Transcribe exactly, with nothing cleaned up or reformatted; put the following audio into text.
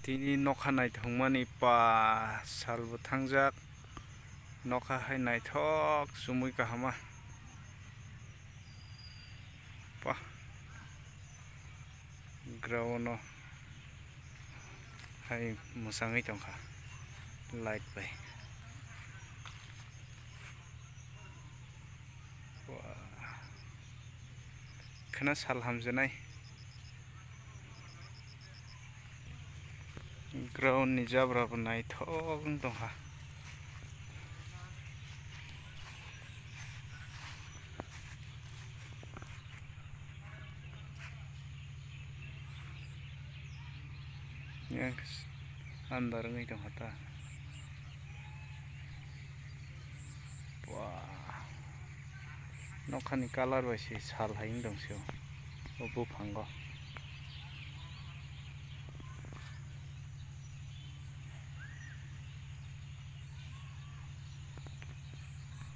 Tini nokha naithokmani pa salbo thangjak. Nokha hai naithok chumui kahama. Pa. Ground o hai mwsangwi tongkha light bai. Wah. Kheno sal hamjaknai. Ground ni jabra bo naithok wng tongkha. Yang andar wngwi tongkha ta. Wah. Nokhani colour bai se sal hai wng tong se o, o buphango.